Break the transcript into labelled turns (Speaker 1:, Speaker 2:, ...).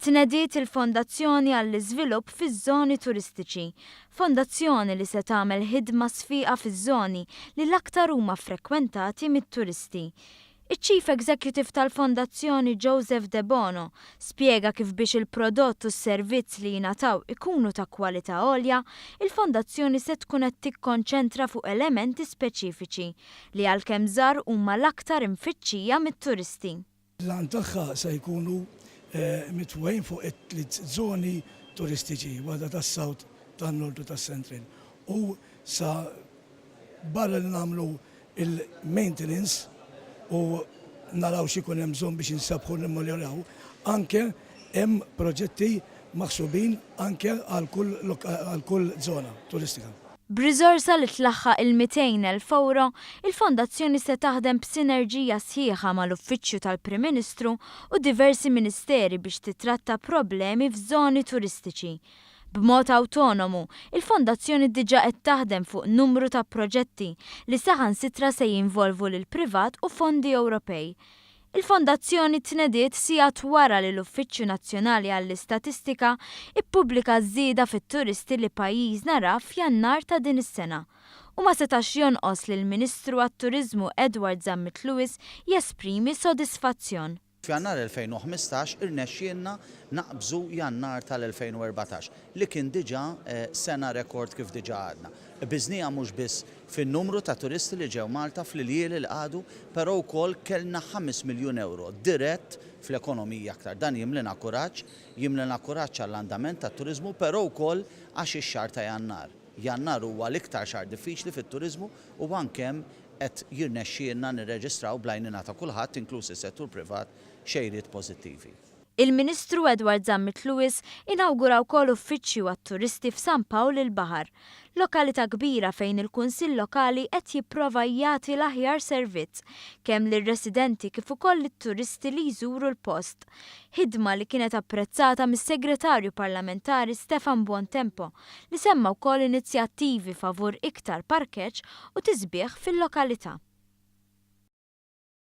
Speaker 1: Tnediet il-Fondazzjoni għall-Iżvilupp fiż-Żoni Turistiċi, fondazzjoni li se tagħmel ħidma sfiqa fiż-żoni li l-aktar huma frekwentati mit-turisti. Iċ-Chief Executive tal-Fondazzjoni Joseph Debono spjega kif biex il-prodott u s-servizz li jingħataw ikunu ta' kwalità għolja, il-fondazzjoni se tkun qed tikkonċentra fuq elementi speċifiċi li għalkemm żgħar huma l-aktar imfittxija mit-turisti.
Speaker 2: L-għan tagħha se jkunu mitfugħin fuq it-tliet żoni turistiċi, waħda tas-South, tan-Nord u tas-Central u sa barra li nagħmlu il-maintenance u naraw x'ikun hemm bżonn biex insebbħu u nimmeljoraw, anke hemm proġetti maħsubin anke għal kull għal kull żona turistika.
Speaker 1: B'riżorsa li tlaħħaq il-200,000 ewro, il-Fondazzjoni se taħdem b'sinerġija sħiħa mal-Uffiċċju tal-Prim Ministru u diversi ministeri biex titratta problemi f'żoni turistiċi. B'mod awtonomu, il-Fondazzjoni diġà qed taħdem fuq numru ta' proġetti li saħansitra se jinvolvu lill-privat u fondi Ewropej. Il-Fondazzjoni tnediet sigħat wara li l-Uffiċċju Nazzjonali għall-Istatistika ppubblika ż-żieda fit-turisti li pajjiżna ra f'Jannar ta' din is-sena. U ma setax jonqos li l-Ministru għat-Turiżmu Edward Zammit Lewis jesprimi sodisfazzjon.
Speaker 3: F'Jannar 2015 irnexxielna naqbżu Jannar tal-2014 li kien diġà sena rekord kif diġà għadna. Qbiżniha mhux biss fin-numru ta' turisti li ġew Malta fl-iljieli li qagħdu però wkoll kellna ħames miljun ewro dirett fl-ekonomija aktar. Dan jimlina kuraġġ, jimlina kuraġġ għall-andament tat-turiżmu però wkoll għax ix-xahar ta' Jannar. Jannar huwa l-iktar xahar diffiċli fit-turiżmu u anke hemm qed jirnexxielna nirreġistraw bl-għajnuna ta' kulħadd, inkluż is-settur privat, xejriet pożittivi.
Speaker 1: Il-Ministru Edward Zammit Lewis inawgura wkoll uffiċċju għat-turisti f'San Pawl il-Baħar, lokalità kbira fejn il-Kunsill Lokali qed jipprova jagħti l-aħjar servizz kemm lir-residenti kif ukoll lit-turisti li jżuru l-post. Ħidma li kienet apprezzata mis-Segretarju Parlamentari Stefan Buontempo li semma wkoll inizjattivi favur iktar parkeġġ u tisbiħ fil-lokalità.